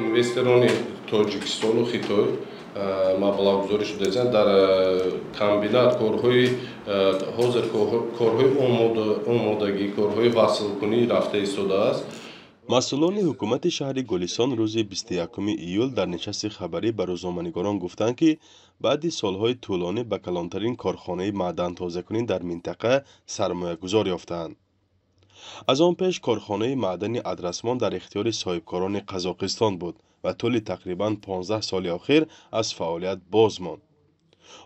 Инвесторони Тоҷикистону Хитой маблағгузорӣ шудаанд дар комбинат. Корҳои ҳозир, корҳои омодагӣ, корҳои васлкунӣ рафта истодааст. Масъулони ҳукумати шаҳри Гулистон рӯзи 21 июл дар нишасти хабарӣ ба рӯзноманигорон гуфтанд, ки баъди солҳои тӯлонӣ ба калонтарин корхонаи маъдантозакунӣ дар минтақа сармоягузор ёфтаанд. Аз он пеш корхонаи маъдани Адрасмон дар ихтиёри соҳибкорони Қазоқистон буд ва тӯли тақрибан 15 соли охир аз фаъолият боз монд.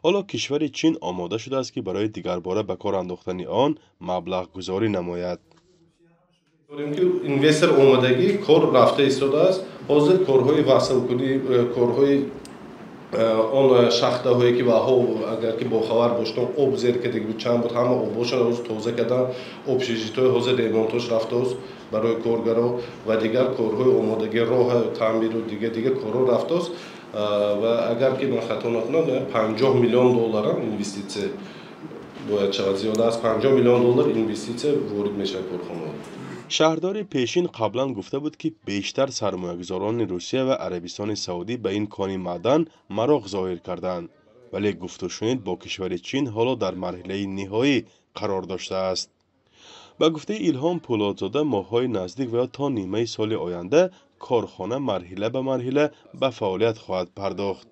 Ҳоло кишвари Чин омода шудааст, ки барои дигарбора ба кор андохтани он маблағгузорӣ намояд. Дорем, ки инвестор омадагӣ, кор рафта истодааст. Ҳозир корҳои васлкунӣ, корҳои он шахтаҳое, ки ваҳо, агар ки бохабар бошед, об зер кардагӣ буд, чанд буд, ҳама обҳошон ҳозир тоза кардан. Общежитиҳои ҳозир ремонтош рафтааст барои коргаро ва дигар корҳои омодагӣ, роҳа таъмиру дигар корҳо рафтааст. Ва агар ки ман хато накунам, 50 миллион долларам инвеститсия бояд шавад. Зиёда аз 50 миллион доллар инвеститсия ворид мешавад корхонаҳо. Шаҳрдори пешин қаблан гуфта буд, ки бештар сармоягузорони Русия ва Арабистони Саудӣ ба ин кони маъдан мароқ зоҳир кардаанд, вале гуфтушунид бо кишвари Чин ҳоло дар марҳилаи ниҳоӣ қарор доштааст. Ба гуфтаи Илҳом Пӯлодзода, моҳҳои наздик ва ё то нимаи соли оянда корхона марҳила ба марҳила ба фаъолият хоҳад пардохт.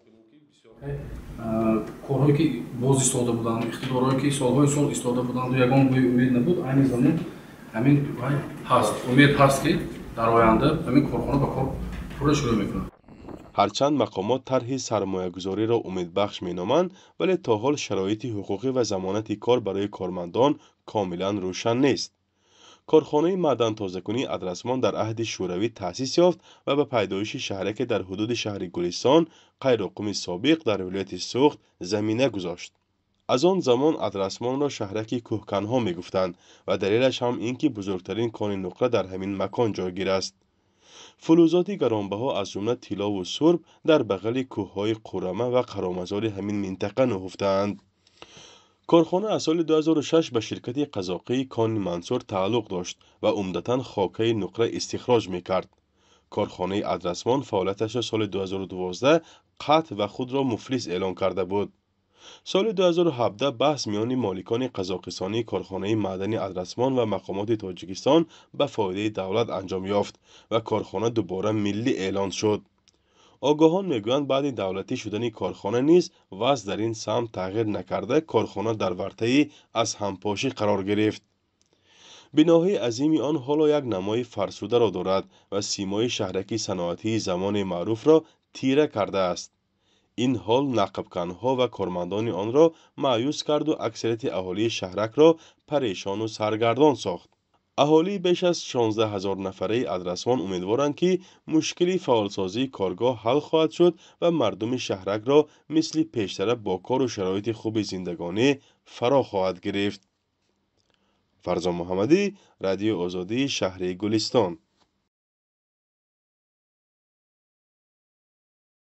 Корҳое, ки боз истода буданд, иқтидорҳое, ки солҳои сол истода буданду ягон бӯи умед набуд, айни замон ҳамин ҳаст, умед ҳаст, ки дар оянда ҳамин корхона ба кор пурра шурӯъ мекунад. Ҳарчанд мақомот тарҳи сармоягузориро умедбахш меноманд, вале то ҳол шароити ҳуқуқӣ ва замонати кор барои кормандон комилан рӯшан нест. Корхонаи маъдантозакунии Адрасмон дар аҳди Шӯравӣ таъсис ёфт ва ба пайдоиши шаҳраке дар ҳудуди шаҳри Гулистон, Қайроққуми собиқ, дар вилояти Суғд замина гузошт. Аз он замон Адрасмонро шаҳраки кӯҳканҳо мегуфтанд ва далелаш ҳам ин ки бузургтарин кони нуқра дар ҳамин макон ҷойгир аст. Фулузоти гаронбаҳо, аз ҷумла тиллову сурб, дар бағали кӯҳҳои Қурама ва Қаромазори ҳамин минтақа нуҳуфтаанд. Корхона аз соли 2006 ба ширкати қазоқии Кони Мансур тааллуқ дошт ва умдатан хокаи нуқра истихроҷ мекард. Корхонаи Адрасмон фаъолияташро соли 2012 қатъ ва худро муфлис эълон карда буд. Соли 2017 баҳс миёни моликони қазоқистонии корхонаи маъдани Адрасмон ва мақомоти Тоҷикистон ба фоидаи давлат анҷом ёфт ва корхона дубора миллӣ эълон шуд. Огоҳон мегӯянд, баъди давлатӣ шудани корхона низ вазъ дар ин самт тағйир накарда, корхона дар вартаи аз ҳампошӣ қарор гирифт. Биноҳои азими он ҳоло як намои фарсударо дорад ва симои шаҳраки саноатии замони маъруфро тира кардааст. Ин ҳол нақбканҳо ва кормандони онро маъюс карду аксарияти аҳолии шаҳракро парешону саргардон сохт. Аҳолии беш аз 16 ҳазор нафараи Адрасмон умедворанд, ки мушкили фаъолсозии коргоҳ ҳал хоҳад шуд ва мардуми шаҳракро мисли пештара бо кору шароити хуби зиндагонӣ фаро хоҳад гирифт. Фарзон Муҳаммадӣ, Радиои Озодӣ, шаҳри Гулистон.